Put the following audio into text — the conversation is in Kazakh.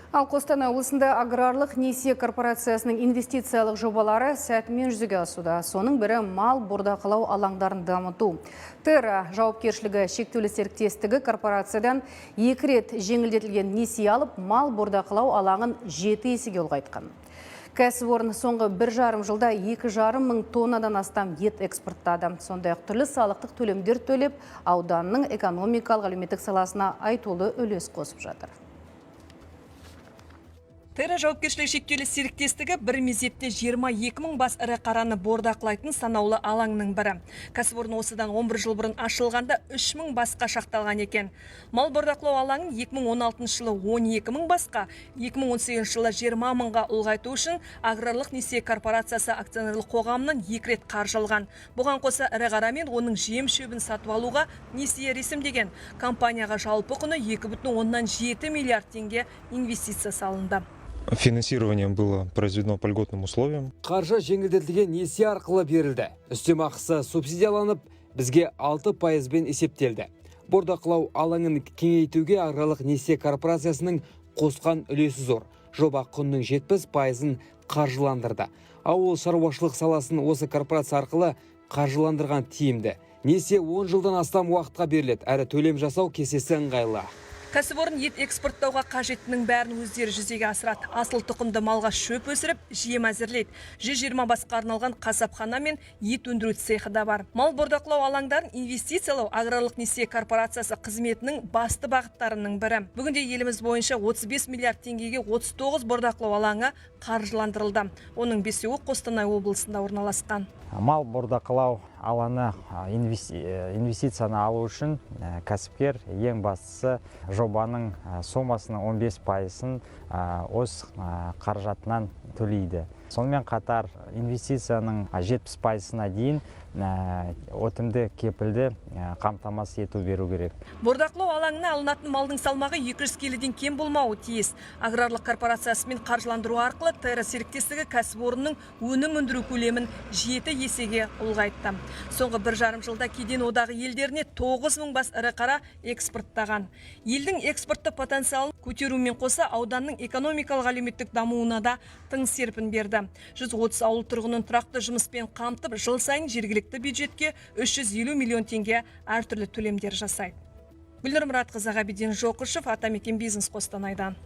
Ал Қостанай облысында аграрлық несие корпорациясының инвестициялық жобалары сәтімен жүзеге асуда. Соның бірі – мал бордақылау алаңдарын дамыту. Терра жауапкершілігі шектеулі серіктестігі корпорациядан екі рет жеңілдетілген несие алып, мал бордақылау алаңын 7 есеге ұлғайтқан. Кәсіпорын соңғы 1,5 жылда 2,5 мың тоннадан астам ет экспорттады. Сондай-ақ түрлі салықтық төлемдер төлеп, ауданның экономикалық, әлеуметтік саласына айтулы үлес қосып жатыр. Терра жауапкершілігі шектеулі серіктестігі бір мезетте 22 мың бас ірі қараны бордақылайтын санаулы алаңның бірі. Кәсіпорын осыдан 11 жыл бұрын ашылғанда 3 мың басқа шақталған екен. Мал бордақылау алаңын 2016 жылы 12 мың басқа, 2018 жылы 20 мыңға ұлғайту үшін аграрлық несие корпорациясы акционерлік қоғамынан екі рет қаржы алған. Бұған қоса ірі қара мен оның жем шөбін сатып алуға несие ресімдеген. Компанияға жалпы құны 2,7 миллиард теңге инвестиция салынды. Финансирование было произведено по льготным условиям. Қаржы жеңілдетілген несие арқылы берілді. Үстемақысы субсидияланып, бізге 6 пайызбен есептелді. Бордақылау алаңын кеңейтуге аграрлық несие корпорациясының қосқан үлесі зор. Жоба құнының 70 пайызын қаржыландырды. Ауыл шаруашылық саласын осы корпорация арқылы қаржыландырған тиімді. Несие 10 жылдан астам уақытқа беріледі, әрі төлем жасау кестесі ыңғайлы. Кәсіпорын ет экспорттауға қажеттінің бәрін өздері жүзеге асырады. Асыл тұқымды малға шөп өсіріп, жем әзірлейді. 120 басқа арналған қасапхана мен ет өндіру цехы да бар. Мал бордақылау алаңдарын инвестициялау аграрлық несие корпорациясы қызметінің басты бағыттарының бірі. Бүгінде еліміз бойынша 35 миллиард теңгеге 39 бордақылау алаңы қаржыландырылды. Оның бесеуі Қостанай облысында орналасқан. Мал бордақылау алаңы инвестицияны алу үшін кәсіпкер ең бастысы жобаның сомасының 15 пайызын өз қаражатынан төлейді. Сонымен қатар инвестицияның 70 пайызына дейін өтімді кепілді қамтамасыз ету беру керек. Бордақылау алаңына алынатын малдың салмағы 200 келіден кем болмауы тиіс. Аграрлық корпорациясымен қаржыландыру арқылы Терра серіктестігі кәсіпорынның өнім өндіру көлемін 7 есеге ұлғайтты. Соңғы 1,5 жылда Кеден одағы елдеріне 9 мың бас ірі қара экспорттаған. Елдің экспорттық потенциалын көтерумен қоса, ауданның экономикалық, әлеуметтік дамуына да тың серпін берді. 130 ауыл тұрғынын тұрақты жұмыспен қамтып, жыл сайын жергілікті бюджетке 350 миллион теңге әртүрлі төлемдер жасайды. Гүлнұр Мұратқызы, Ғабиден Жоқышев, Атамекен бизнес, Қостанайдан.